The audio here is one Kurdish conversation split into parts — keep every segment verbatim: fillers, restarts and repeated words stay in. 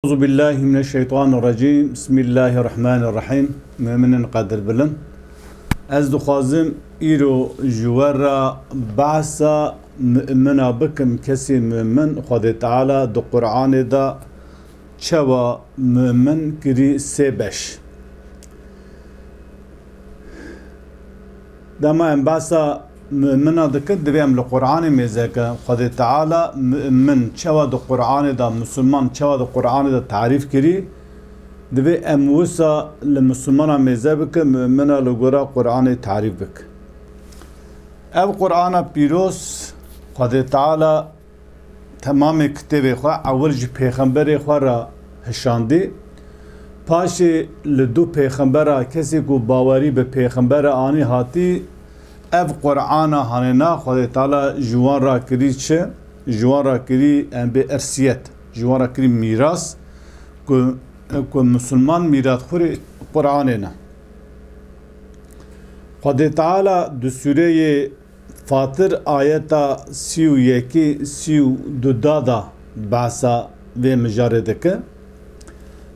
Euzu billahi mineşşeytanirracim. Bismillahirrahmanirrahim. Müminin qedir bilin. Ez dixwazim îro ji we re behsa mümina bikim. Kesê mümin Xwedê Teala di Qur'anê de çawa mümin kirî sê beş. Dema em behsa mümina dikin, divê em li Qur'anê mêze ke. Xwedê Teala mümin çawa di Qur'anê de, musulman çawa di Qur'anê de tarîf kirî, divê em wisa li musulmana mêze bike, mümina li gora Qur'anê tarîf bike. Ev Qur'ana pîroz Xwedê Teala temamê kitêbê xwe ewil ji pêxemberê xwe re hişandî. Paşê li du pêxembera, kesê ku bawerî bi pêxembere anî hatî, ev Qur'ana hanêna Xwedê Teala ji wan re kirî çi? Ji wan re kirî em bê irsiyet, ji wan re kirî mîras ku, ku musulman mîratxurê Qur'anê ne. Xwedê Teala di sûreyê Fatir ayeta sî û yekê, sî û du da da behsa vê mijarê dike.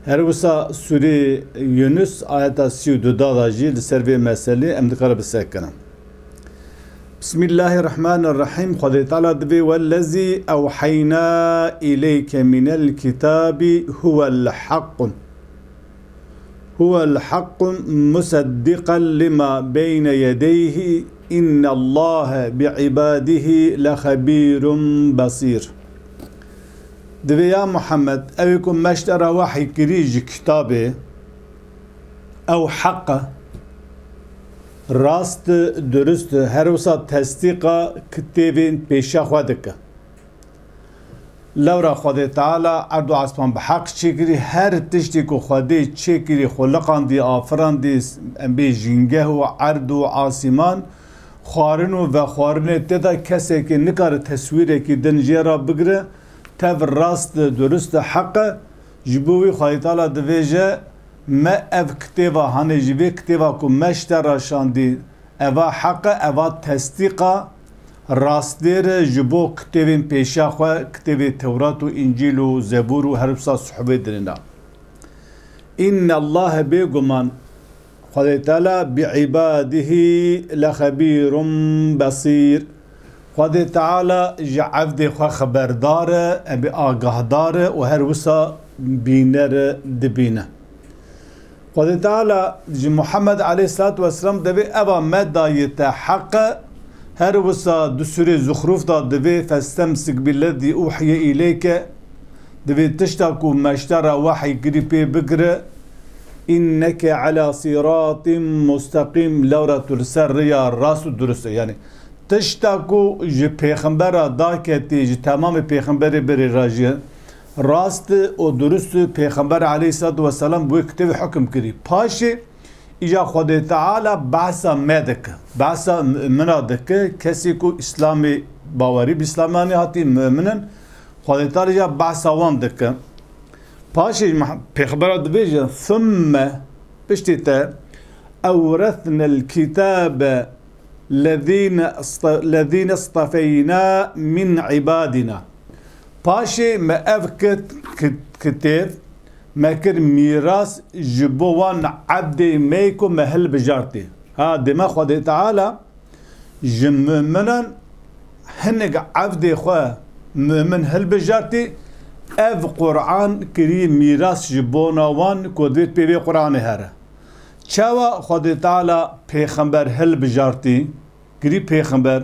Her wisa sûrê Yunus ayeta sî û du da da jî li ser vê meselê em dikare bisekinin. Bismillahirrahmanirrahim. Xwedê Teala divê: "Wellezî ewheyna îleyke minel kitâbî huwel haqqun." Huwel haqqu museddiqan lima beyne yedeyhi, innallahe bi ibadihi lexebîrun basîr. Divê ya Muhammed, ew ê ku me ji te re wehy kirî ji kitabê, ew heq e, rast e, durust e, her wisa tesdîqa kitêbên pêşiya xwe dike. Lewra Xwedê Teala erd û esman bi heq çêkirî, her tiştê ku Xwedê çêkirî, xuliqandî, afirandî, em bê jîngeh û erd û asîman, xwarin û vexwarinê tê de kesekî nikare teswîrekî din jê re bigire, tev rast e, durust e, heq e. Ji bo wî Xwedê Teala divêje, me ev kitêba, hanê ji vê kitêba ku me ji te re şandî, eva heq e, eva tesdîqa rastdêr e ji bo kitêbên pêşiya xwe, kitêbê Tewrat û Încîl û Zebûr û her wisa suhufê dinê de. Înnellahe, bêguman Xwedê Teala bi îbadihî lexebîrun besîr. Xwedê Teala ji evdê xwe xeberdar e, em bê agahdar e û her wisa bîner e, dibîne. Xwedê Teala ji Muhammed aleyhisselatu vesselam divê eva me dayê te heq e, her wisa di sûrê Zuxruf de divê: "Festemsik billezî uhiye îleyke", divê tişta ku me ji te re wehy kirî pê bigire, "Inneke ala siratin musteqîm", lewra tu li ser rêya rast û durust e. Yanî tişta ku ji pêxembera daketî, ji temamê pêxemberê berê re jî rast û durust, pêxember aleyhisselatu vesselam bi wê kitêbê hukm kirî. Paşê îca Xwedê Teala behsa me dike, behsa mümina dike, kesê ku Îslamê bawerî bi Îslamiyanê hatî, mumin in, Xwedê Teala îca behsa wan dike. Paşê ji Meh-, pêxembera dibêje, "Thumme", piştî te, "ewrethnel kitabe lezîne sta-, lezîne istefeyna min ibadina." Paşê me ev kit-, kit-, kitêb me kir mîras ji bo wan ebdê me ku me hilbijartî. Ha, dê me Xwedê Teala ji muminan hinek evdê xwe mumin hilbijartî, ev Quran kirî mîras ji bona wan ku divêt pê vê Quranê here. Çawa Xwedê Teala pêxember hilbijartî, kirî pêxember,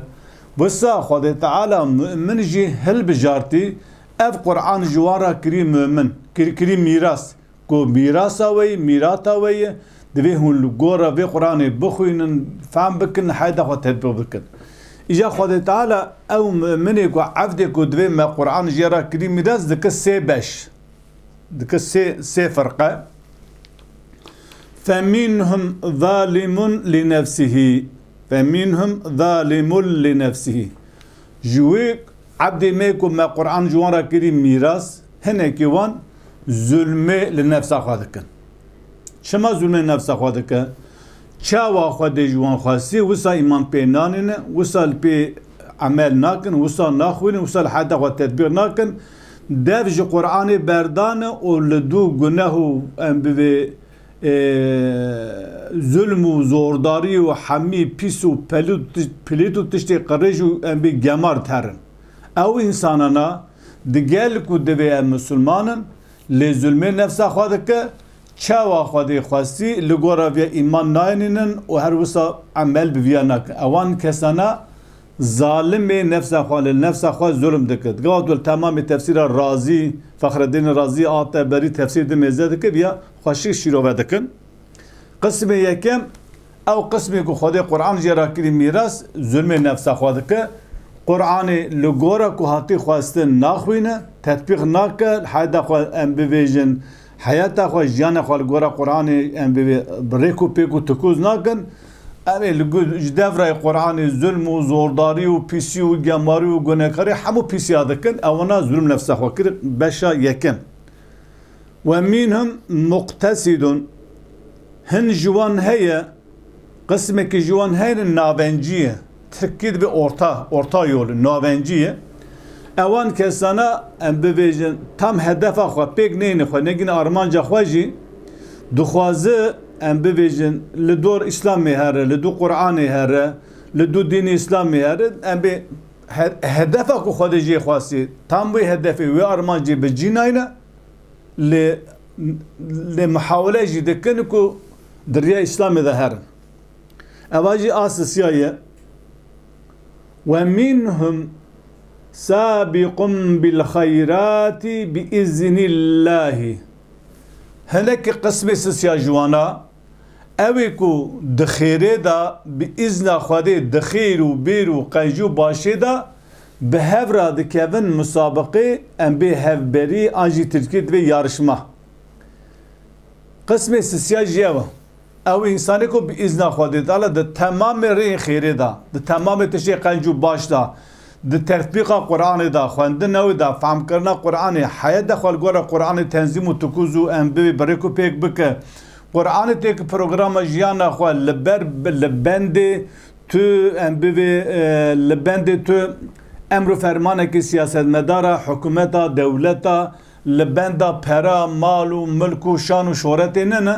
wisa Xwedê Teala mumin jî hilbijartî, ev Quran ji wan re kirî mumin, kir-, kirî mîras. Ku mîrasa we ye, mîrata we ye, divê hûn li gora vê Quranê bixwînin, fehm bikin, heyda xwe tetbîq bikin. Îja Xwedê Teala ew muminê ku evdê ku divê me Quran jê re kirî mîras dike sê beş. Dike sê, sê firqe. Feminhum zalimun li nefsihi. Feminhum zalimun li nefsihi. Ji wê ebdê me ku me Quran ji wan re kirî mîras, hinekî wan zulmê li nefsa xwe dikin. Çima zulmê nefsa xwe dike? Çawa Xwedê ji wan xwestî, wisa îman pê nanîne, wisa li pê emel nakin, wisa naxwînin, wisa li heyata xwe tetbîq nakin, dev ji Qur'anê berdane û li dû guneh û em bivê, e, zulm û zordarî û hemî pîs û pelû ti-, pilît û tiştê qirêj û em bê gemar terin. Ew însanana digel ku divê em misilman in, lê zulmê nefsa xwe dike, çawa Xwedê xwestî li gora viya îman nayênînin û her wisa emel bi viya nakin. Ewan kesana zalimê nefsa xwe, li nefsa xwe zulm dikit. Gava tu li temamê tefsîra Razî, Fexreddîn Razî, a Teberî tefsîr di mêze dike, viya xweşik şîrove dikin. Qismê yekem, ew qismê ku Xwedê Qur'an jê re kirî mîras, zulmê nefsa xwe dike. Qur'anê li gora ku hatî xwestin naxwîne, tetbîq nake, heyda xwe em bivêjin, heyata xwe, jiyana xwe li gora Qur'anê em bivê bi rêk û pêk û tikûz nakin. Em ê li gu-, ji devrayê Qur'anê zulm û zordarî û pîsî û gemarî û gunekarî hemû pîsiya dikin. Ewana zulm nefsa xwe kir, beşa yekem. Ve minhum muqtesidun. Hin ji wan heye, qismekî ji wan hene navencî ye. Tirkî dibe orta, orta yolu, navencî ye. Ewan kesana em bivêjin tam hedefa xwe pêk neyne xwe, negîne armanca xwe jî dixwaze em bivêjin li dor Îslamê here, li dû Qur'anê here, li dû dînê Îslamê here, em bê he-, hedefa ku Xwedê jê xwestî, tam wê hedefê, wê armancê bi cî nayne. Lê, lê muhawele jî dikin ku di riya Îslamê de herin. Eva jî a sisiya ye. Ve minhum sabiqun bil xeyrati bi iznillahî. Hinekî qismê sisiya ji wana, ew ê ku di xêrê de bi îzna Xwedê di xêr û bêr û qenc û başê de bi hev re dikevin musabiqê, em bê hevberî an jî tirkî divê yarışma. Qismê sisiya jî ew e. Ew însanê ku bi îzna Xwedê Teala di temamê rêyên xêrê de, di temamê tiştê qenc û baş de, di tetbîqa Qur'anê de, xwendina wê de, fehmkirina Qur'anê, heyeta xwe li gora Qur'anê tenzîm û tikûz û em bivê bi rêk û pêk bike. Qur'anê têk programa jiyana xwe li ber, li bendê tu, em bivê, e, li bendê tu emr û fermanekî siyasetmedara, hikûmeta, dewleta, li benda pera, mal û milk û şan û şoretê nene.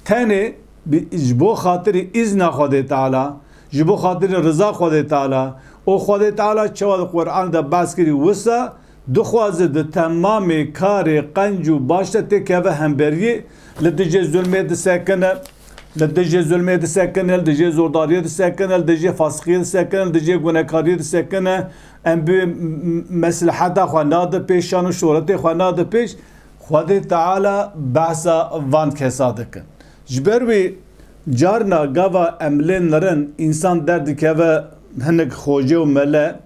Tenê bi, ji bo xatirî îzna Xwedê Teala, ji bo xatirî riza Xwedê Teala, û Xwedê Teala çawa di Qur'an de behs kirî wisa, dixwaze di temamê karê qenc û baş de têkeve hemberiyê, li dijê zulmê disekine, li dijê zulmê disekine, li dijê zordariyê disekine, li dijê fasiqiyê disekine, li dijê gunekariyê disekine, em bi m-, m-, mesleheta xwe nade pêş, şan û şoretê xwe nade pêş, Xwedê Teala behsa van kesa dike. Ji ber wî carna gava em lê nirin, însan derdikeve hinek xocê û mele,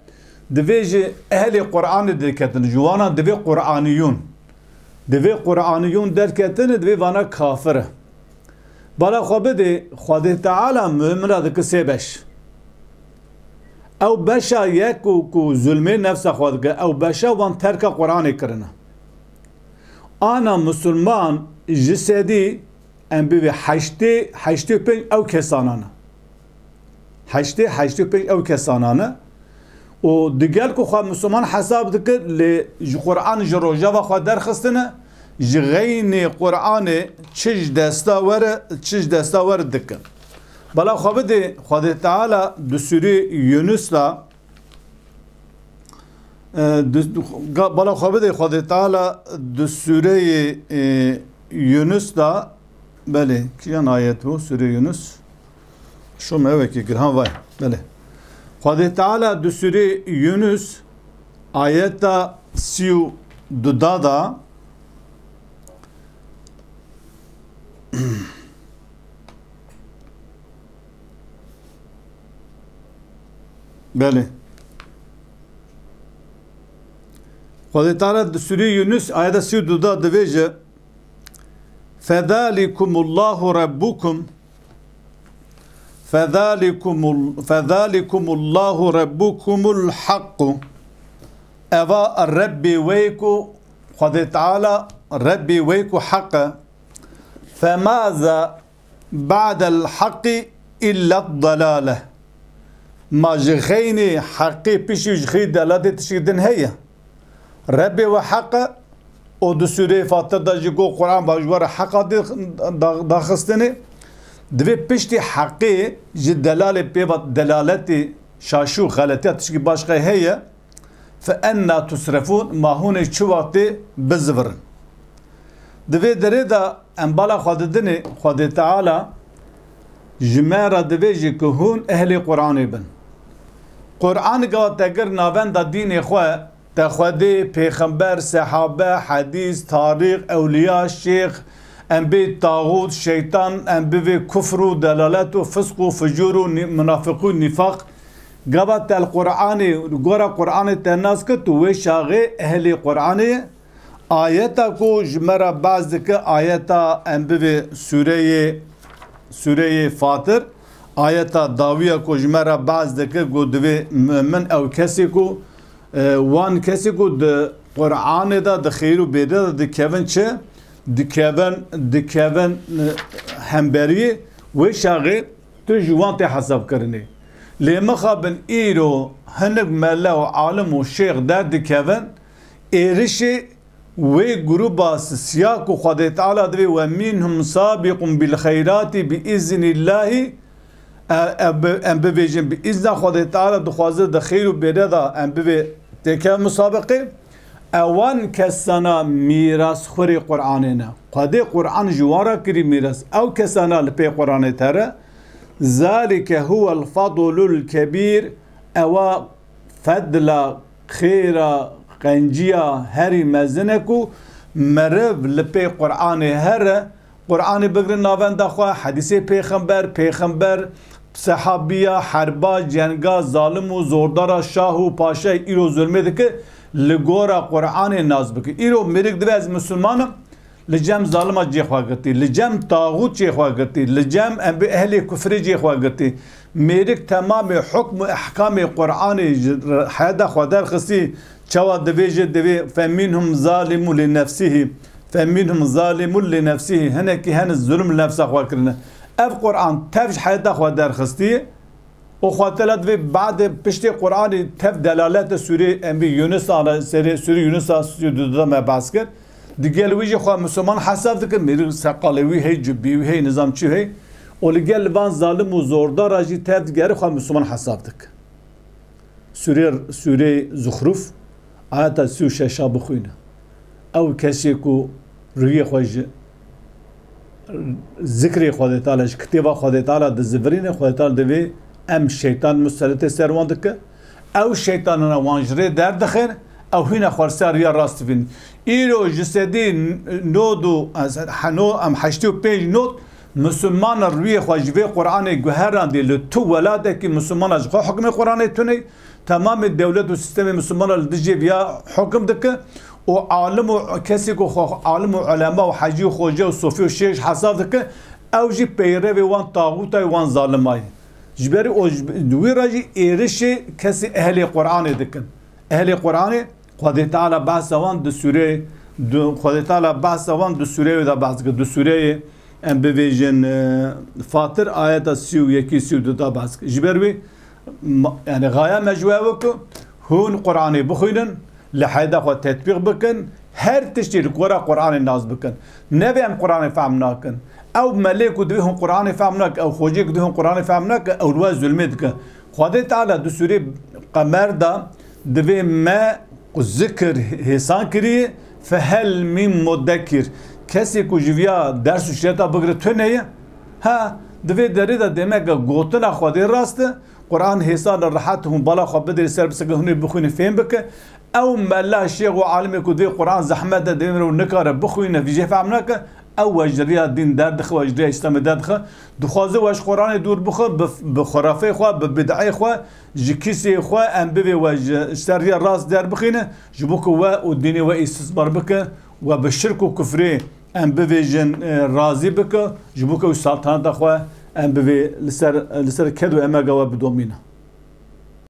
divê ji ehlê Qur'anê derketin, ji wana divê Qur'aniyûn. Divê Qur'aniyûn derketine, divê vana kafir e. Bala xwe bidê, Xwedê Teala mu'mina dike sê beş. Ew beşa yek ku, ku zulmê nefsa xwe dike, ew beşa wan terka Qur'anê kirine. Ana musulman ji sedî em bivê heştê, heştê û pênc ew kesanane. Heştê, heştê û pênc ew kesanane. Û digel ku xwe misilman hesab dike, lê ji Qur'an, ji rojeva xwe derxistine, ji xeynê Qur'anê çi ji desta were, çi ji desta were dike. Bala xwe bidê, Xwedê Teala di sûrê Yunus de, e, di, ga-, bala xwe bidê, Xwedê Teala di sûreyê, e, Yunus de, belê, kîjan ayet bû? Sûrê Yunus. Şo me wekî girhan vay. Belê. Xwedê Teala di sûrê Yunus ayeta sî û du da da. Belê. Xwedê Teala di sûrê Yunus ayeta sî û du da divêje, Fedalikumullahu Rebbukum, fedalikumul-, fedalikumullahu Rebbukumul Hakku. Eva Rebbê we ku, Xwedê Teala Rebbê we ku heq e. Femaza ba'del haqqi illa dalale. Ma ji xeynê heqê pişî ji xeynê delatê tiştî din heye? Rebbê we heq e û di sûreyê Fatir de jî got, Quran ba ji we re heqa dê-, da-, daxistinê. Divê piştî heqê ji delalê pê ve delaletê şaşî û xeletiya tişkî başqe heye. Fe enna tusrefûn, ma hûn ê çi wextê bizivirin? Di vê derê de em bala xwe didinê, Xwedê Teala ji me re divêjî ku hûn ehlê Quranê bin. Quran gava te kir navenda dînê xwe, te Xwedê, pêxember, sehabe, hedîs, tarîx, ewliya, şêx, em bê taxût, şeytan, em bivê kufr û delalet û fisq û fucûr û nî-, munafiqî û nîfaq. Gava te li Quranê, li gora Quranê te nas kir, tu wê çaxê ehlê Quranê ye. Ayeta ku ji me re behs dike, ayeta em bivê sûreyê, sûreyê Fatir, ayeta dawiya ku ji me re behs dike, ku divê mumin ew kesê ku, e, wan kesê ku di Quranê de, di xêr û bêrê de dikevin çi? Dikevin, dikevin, e, hemberiyê, wê çaxê tu ji wan tê hesabkirinê. Lê mixabin îro hinek mele û alim û şêx derdikevin, êrişê wê grûba sisiya ku Xwedê Teala divê, "Ve minhum sabiqun bil xeyrati bi iznillahî", e, e, bi-, em bivêjin, bi izna Xwedê Teala dixwaze di xêr û bêre de em bivê têkeve musabiqê. Ewan kesana mîrasxwerê Qur'anê ne. Xwedê Qur'an ji wan re kirî mîras. Ew kesana li pê Qur'anê tere. Zalike huwel fadlul kebîr. Ewa fedla, xêra, qenciya herî mezin e ku meriv li pê Qur'anê here, Qur'anê bigrin navenda xwe, hedîsê pêxember, pêxember, sehabiya, herba, cenga, zalim û zordara şah û paşayê îro zulmê dike, li gora Qur'anê nas bike. Îro mêrik divê ez misilman im, li cem zalima cê xwe girtî, li cem taxût cê xwe girtî, li cem em bi ehlê kufrê cê xwe girtî. Mêrik temamê hukm û ehkamê Qur'anê ji heyata xwe derxistî, çawa divê jê divê, "Feminhum zalimun li nefsihi, feminhum zalimun li nefsihi." Hinekî hen zulm li nefsa xwe kirine. Ev Qur'an tev ji heyata xwe derxistî. Û Xwedê Teala divê badê piştê Qur'anê tev delalete sûrê em bî Yunus ana serê sûrê Yunus a sûrê duda me behs kir. Digel wî jî xwe Müslüman hesab dike, mêrî seqalê wî hey, cubî wî hey, nizam çi hey. Û li gel van zalim û zordara jî tev digere xwe Müslüman hesab dike. Sûrê, sûrê Zuxruf, ayeta sî û şeş a bixwîne. Ew kesê ku rûyê xwe ji zikrê Xwedê Teala, ji kitêba Xwedê Teala dizivirîne, Xwedê Teala divê em şeytan museletê ser wan dike. Ew şeytanana wan ji rê derdixin, ew hîne xwe li ser riya rast divîn. Îro ji sedî nod û, heno, em heştê û pênc nod Misilmana rûyê xwe ji vê Qur'anê guherandî li tu welatekî misilmana ji xwe hukmê Qur'anê tune. Temamê dewlet û sîstemê misilmana li dijê viya hukm dike û alim û kesê ku xwe alim û ulema û hecî û xoce û sofî û şêx hesab dike, ew jî peyrevê wan taxûtayê, wan zalimay. Ji ber o, ji, di wî re jî êrişê kesê ehlê Qur'anê dikin. Ehlê Qur'anê, Xwedê Teala behsa wan di sûreyê, di, Xwedê Teala behsa wan di sûreyê de behs dike. Di sûreyê em bivêjin, e, Fatir ayeta sî û yekî, sî û du de behs dike. Ji ber wî, ma-, yani xaya me ji we ew e ku hûn Qur'anê bixwînin, li heyda xwe tetbîq bikin, her tiştî li gora Qur'anê nas bikin. Nebe em Qur'anê fehm nakin. Ew melê ku divê hûn Qur'anê fehm nakin, ew xocê ku divê hûn Qur'anê fehm nakin, ew li we zulmê dike. Xwedê Teala di sûrê Qemer de divê me ku zikir hêsan kirî, fehel min muddekir. Kesê ku ji viya ders û şireta bigire tune ye. Ha, di vê derê de demeke gotina Xwedê rast e. Quran hêsan e, rehet hûn bala xwe bidirê ser pisike hûnê bixwîne fêm bike. Ew mela şêx û alimê ku divê Quran zehmet e, divê mirov nikare bixwîne, vîjê fehm nake. Ew we ji riya dîn derdixe, we ji riya Îslamê derdixe. Dixwaze we ji Quranê dûr bixe, bi, bi xurafeyê xwe, bi bid'eyê xwe, ji kîsê xwe em bivê we ji, ji ser riya rast derbixîne, ji bo ku we û dînê we îstismar bike, we bi şirk û kufrê em bivêjin, e, razî bike, ji bo ku ew saltanata xwe em bivê li ser, li ser ked û emega we bidomîne.